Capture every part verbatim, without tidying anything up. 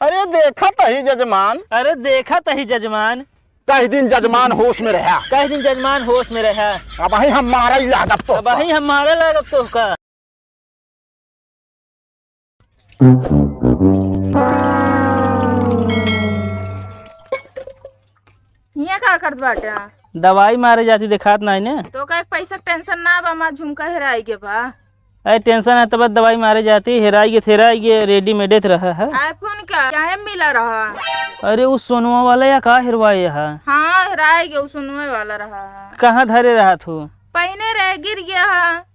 अरे देखत ही जजमान। अरे देखत ही जजमान। कई दिन जजमान होश में रहा। कई दिन जजमान होश में रहा। अबहीं हम मारइ लागब तोहका। अबहीं हम मारइ लागब तोहका। हियाँ का करत बाटे? दवाई मारे जाती, देखात नाहीं ने। तोका एक पैसा के tension ना बा, हमार झुमका हेराइ गे बा। अरे tension है तब दवाई मारे जाती, हेराइ गे, हेराइ गे, readymade त रहा है। iPhone का? काहे मिला रहा? अरे उ सोनवा वाला या का हेरवाए है? हाँ, हेराइ गे, उ सोनवे वाला रहा है। कहाँ धरे रहा तू? पहिने रहे, गिर गया है।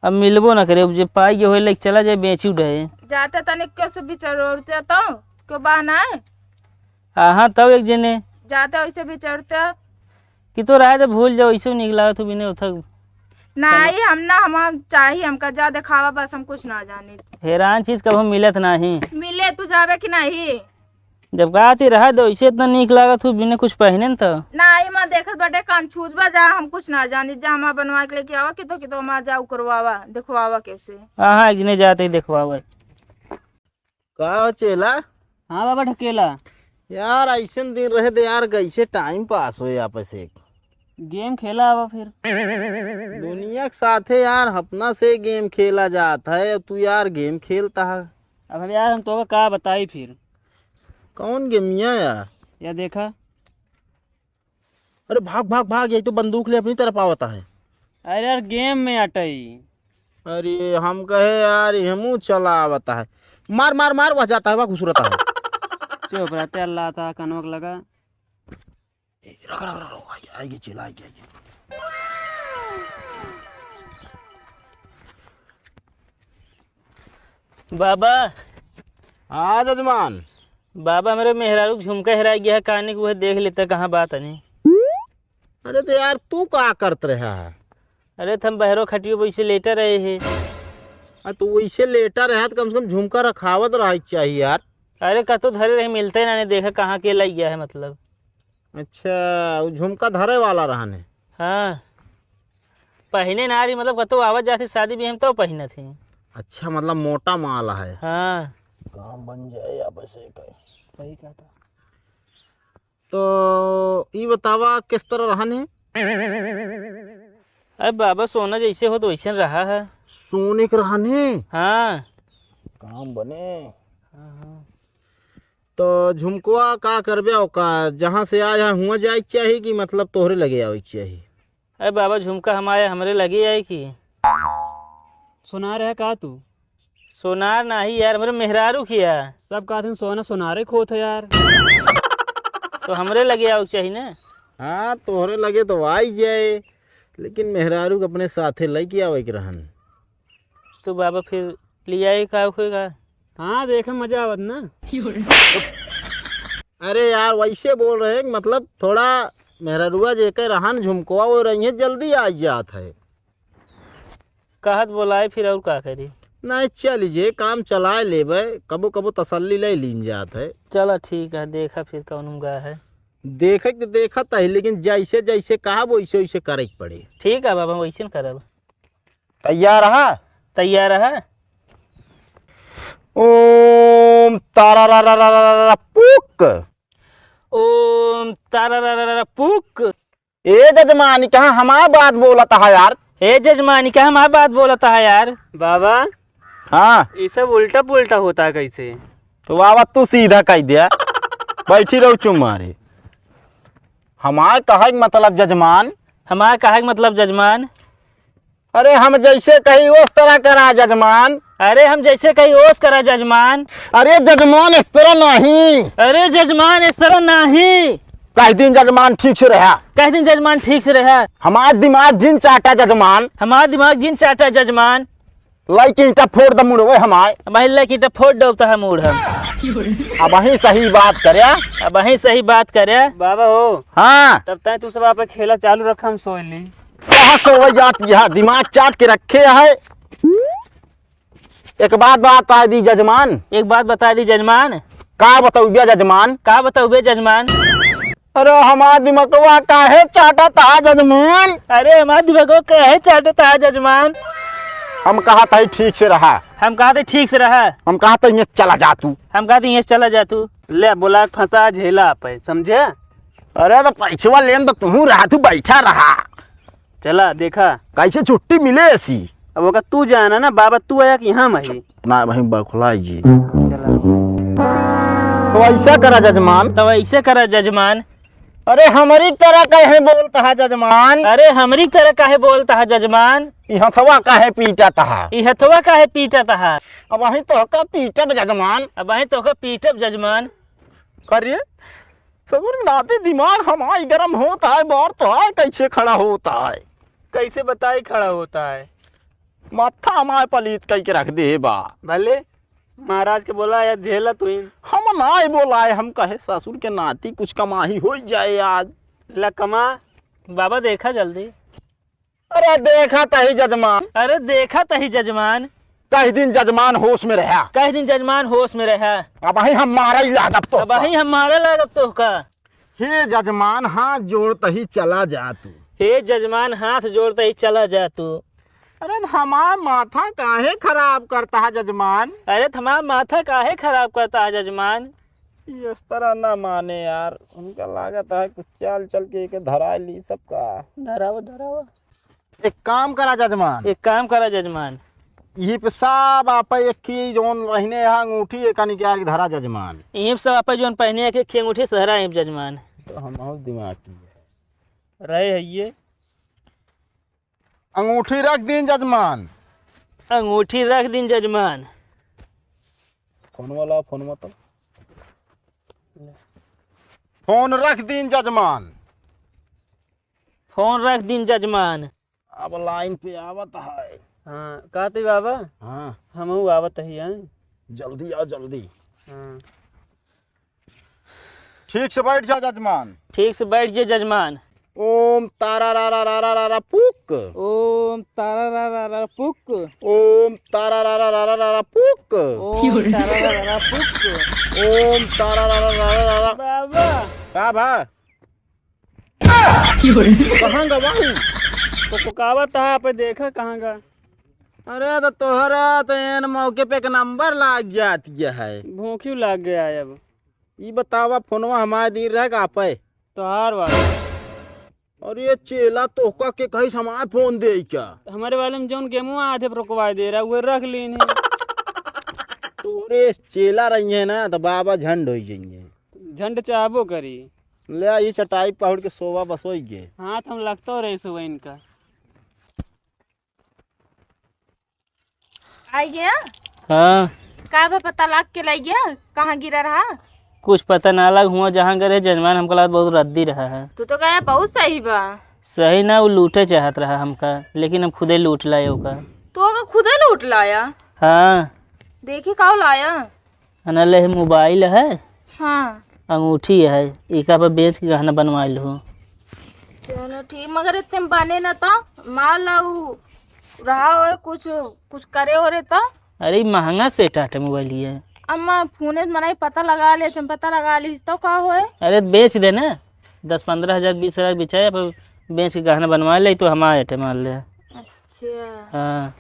अब मिलबो ना करे, अब जे पाइ गे होए, लेके चला जाए, बेची उड़ाए। जाते तनिक केहू से बिचरते तो, केहू बा ना? हाँ, तब एक जने। जाते वैसे बिचरते। कि तो रहे तो भूल जाओ, ऐसे नीक लागत हो बिने उठक। नाहीं, हम ना, हम, हम चाही, हमका जा देखावा, बस हम कुछ ना जानी। हेरान चीज कबो मिलत नाहीं। मिले तू जाबे कि नाहीं? जब कहती रहा दो, इसे इतना नीक लागत हो, बिना कुछ पहिने न तो। ना, ई माँ देखत बाटे, confuse बा, जा, हम कुछ ना जानी, जा, हमार बनवा के लेके आवा, कि तो, कि तो हमार जा उकरवावा, देखवावा केहू से। हाँ, हाँ, एक जने जाते ही देखवावा। का हो चेला? हाँ बाबा ढकेला। यार, ऐसन दिन रहे दे यार, कैसे time pass होए आपस एक। Game खेला आवा फिर। दुनिया के साथे यार, अपना से game खेला जात है, तू यार game खेलता है। अब यार, हम तोका का बताई फिर। कौन गेमिया यार? या देखा। अरे भाग, भाग, भाग, यही तो बंदूक ले अपनी तरफ आवता है। अरे यार, game में अटई। अरे हम कहे यार, हमू चला आवता है। मार, मार, मार, वह जाता है, वह घुसरता है। चुप रहते, अल्लाह ता कनवक लगा। ए, रख, रख, रख, रख, आइए, आइए, चला, आइए, आइए। बाबा। हाँ जजमान। बाबा, हमरे मेहरारू के झुमका हेराइ गया है, काने के, उहे देख लेता कहाँ बा तनी। अरे तो यार, तू का करत रहा है? अरे तो हम बहरो खटियो पे वैसे लेटा रहे हैं। आ, तू वैसे लेटा रहा तो कम से कम झुमका रखावत रहा चाहिए यार। अरे कतो धरे रहे, मिलते ना, नहीं देखा कहाँ के लइ गया है मतलब। अच्छा, वो झुमका धरे वाला रहन है? हाँ, पहिने ना रही, मतलब कतो आवत जाती शादी बियाह में तो पहिनत ही। अच्छा, मतलब मोटा माल है। हाँ। काम बन जाए या बस एक है। सही कहता। तो ई बतावा किस तरह रहन है? अरे बाबा, सोना जैसे होत वैसन रहा है। सोने के रहन है? हाँ। काम बने। हाँ, हाँ। तो झुमकवा का करबे, ओका जहाँ से आए हैं हुआं जाए के चाही कि मतलब तोहरे लगे आवे के चाही? अरे बाबा, झुमका हमारे, हमरे लगे आए कि? सोनार है का तू? सोनार नाही यार, हमरे मेहरारू किया। सब कहते हैं सोना सोनारे खोत है यार। तो हमरे लगे आवे के चाही ना। हाँ, तोहरे लगे तो आई जाए, लेकिन मेहरारू के अपने साथे लेके आवे के रहन। तो बाबा फिर लियाए का होएगा? हाँ, देखे मजा आवत ना। अरे यार, वैसे बोल रहे हैं कि मतलब थोड़ा मेहररुआ जेकर रहन झुमकवा वो रही है, जल्दी आ जात है। कहत बोलाए फिर और का करी? नहीं, चल जे, काम चलाए लेबे, कबो कबो तसल्ली ले लीन जात है। चला ठीक है, देखा फिर कौन गा है। देखे के तो देखत है, लेकिन जैसे जैसे कहब वैसे वैसे करे के पड़े। ठीक है बाबा, हम वैसे न करब। तैयार रहा? तैयार रहा। ओम तारा रा रा रा रा रा पुक। ओम तारा रा रा रा रा पुक। ए जजमान, ई कहाँ हमार बात बोलत है यार? ए जजमान, ई कहाँ हमार बात बोलत है यार? बाबा, हाँ। ई सब उल्टा पुल्टा होता है कैसे? तो बाबा तू सीधा कह दिया, बैठी रहो चुप मारे। हमार कहे के मतलब जजमान। हमार कहे के मतलब जजमान। अरे हम जैसे कही ओस तरह करा जजमान। अरे हम जैसे कही ओस करा जजमान। अरे जजमान इस तरह नहीं। अरे जजमान इस तरह नहीं। कह दिन जजमान ठीक से रहा। कह दिन जजमान ठीक से रहा। हमार दिमाग जिन चाटा जजमान। हमार दिमाग जिन चाटा जजमान। लाइक ईंटा फोड़ द मुड़वे हमार। भाई लाइक ईंटा फोड़ दो तो हम उड़ हम। अबहीं सही बात करे। अबहीं सही बात करे। बाबा हो। हाँ। तब तक तू सब आप खेला चालू रखा, हम सोए ली। कहाँ सोवे जात यहाँ, दिमाग चाट के रखे है। एक बात बता दी जजमान। एक बात बता दी जजमान। का बतौबे जजमान? का बतौबे जजमान? अरे हमार दिमगवा काहे चाटत है जजमान? अरे हमार दिमगवा काहे चाटत है जजमान? हम कहत ही ठीक से रहा। हम कहत ही ठीक से रहा। हम कहत ही इहाँ से चला जा तू। हम कहत ही इहाँ से चला जा तू। ले, बोला के फंसा झेला पे, समझे? अरे तो पैसवा लेन तो तू रहा, तू बैठा रहा। चला, देखा। कैसे छुट्टी मिले ऐसी? अब ओका तू जाना ना, बाबा तू आया कि हम आई? ना भाई, बखलाई जी। चला। तो ऐसा करा जजमान। तो ऐसे करा जजमान। अरे हमरी तरह काहे बोलत हा जजमान? अरे हमरी तरह काहे बोलत हा जजमान? ई हथवा काहे पीटत हा? ई हथवा काहे पीटत हा? अबहीं तोहका पीटब जजमान। अबहीं तोहका पीटब जजमान। अरे ससुर के नाती दिमाग हमार गरम होत है, बार तो है कैसे खड़ा होत है। कैसे बताई खड़ा होत है? माथा हमार पलीत कई के रख दे बा। भले महाराज के बोला या झेला तू ही। हम नाहीं बोलाए, हम कहे ससुर के नाती कुछ कमाही होइ जाए आज। ला कमा। बाबा देखा जल्दी। अरे देखत ही जजमान। अरे देखत ही जजमान। कई दिन जजमान होश में रहा। कई दिन जजमान होश में रहा। अबहीं हम मारइ लागब तोहका। अबहीं हम मारइ लागब तोहका। हे जजमान, हाथ जोड़त ही चला जा तू। हे जजमान, हाथ जोड़त ही चला जा तू। अरे त हमार माथा काहे खराब करत हा जजमान? अरे त हमार माथा काहे खराब करत हा जजमान? ई इस तरह ना माने यार, उनका लागत है कुछ चाल चल के एके धराइ ली सबका। धरावा, धरावा। एक काम करा जजमान। एक काम करा जजमान। यही पे सब आपे एक ही जौन पहिने है अंगूठी, एका निकाल के धरा जजमान। यही पे सब आपे जौन पहिने एक, एक ही अंगूठी से धरा यही पे जजमान। तो हम बहुत दिमाग की रहे है ये। अंगूठी रख दीन जजमान। अंगूठी रख दीन जजमान। फोन वाला, फोन मत। फोन रख दीन जजमान। फोन रख दीन जजमान। अब लाइन पे आवत है। हाँ, कहते बाबा? हाँ। हमहू आवत ही, हैं? जल्दी आओ, जल्दी। हाँ। ठीक से बैठ जा जजमान। ठीक से बैठ जा जजमान। ओम तारा रा रा रा रा रा रा पुक। ओम तारा रा रा रा रा पुक। ओम तारा रा रा रा रा रा पुक। ओम तारा रा रा रा पुक। ओम तारा रा रा रा रा रा। बाबा। का भा? कहाँ गा बाबू? तो कोकावत है, आप देखा कहाँ गा? अरे तो तोहरा तो एन मौके पे एक नंबर लाग जात है। भूखी लाग गया है अब। ई बतावा, फोनवा हमारे दिन रह का पे? तोहार वाला। अरे चेला, तोहका के कहीं हमार फोन दे क्या? हमारे वाले में जौन गेमवा आधे पर रुकवा दे रहा, वो रख लीन है। तोरे चेला रही है ना, तो बाबा झंड हो जाएंगे। झंड चाहबो करी। ले आ, ये चटाई पहुड़ के सोवा बस हो गए। हाँ, तो हम लगता रहे सोवा इनका। आई गया? हाँ। का बा, पता लाग के लाई गया? कहाँ गिरा रहा? कुछ पता ना लग हुआ, जहाँ गिरे जजमान हमका लागत बहुत रद्दी रहा है। तू तो कहा बहुत सही बा। सही ना, वो लूटे चाहत रहा हमका, लेकिन हम खुदे लूट लाए ओका। तू ओका खुदे लूट लाया? हाँ। देखी का लाया? अनले है मोबाइल है। हाँ। अंगूठी है, इका पे बेच के गहना बनवा लूँ। चलो ठीक, मगर इतने में बने ना तो मान लो उ रहा हो कुछ, कुछ करे हो रे तो। अरे महंगा सेट आटे मोबाइल ये। अम्मा फोने से मनाई पता लगा ले, तुम पता लगा ली तो का होए? अरे बेच दे ना, दस पन्द्रह हजार बीस हजार बिचाए, पर बेच के गहना बनवा ले तो हमारे आटे मान ले। अच्छा। हाँ।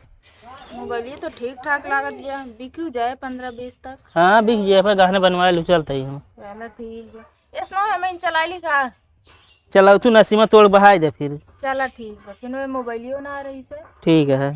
मोबाइल ये तो ठीक ठाक लागत गया, बिक जाए पन्द्रह बीस तक। हाँ बिक जाए, पर गहना बनवा लू, चलते ही हम। चलो ठीक बा। इसनो हमें चला ली का? चलाओ तू नसीमा तोड़ बहाई दे फिर। चला ठीक बा, फिर वे मोबाइलियो ना आ रही से। ठीक है।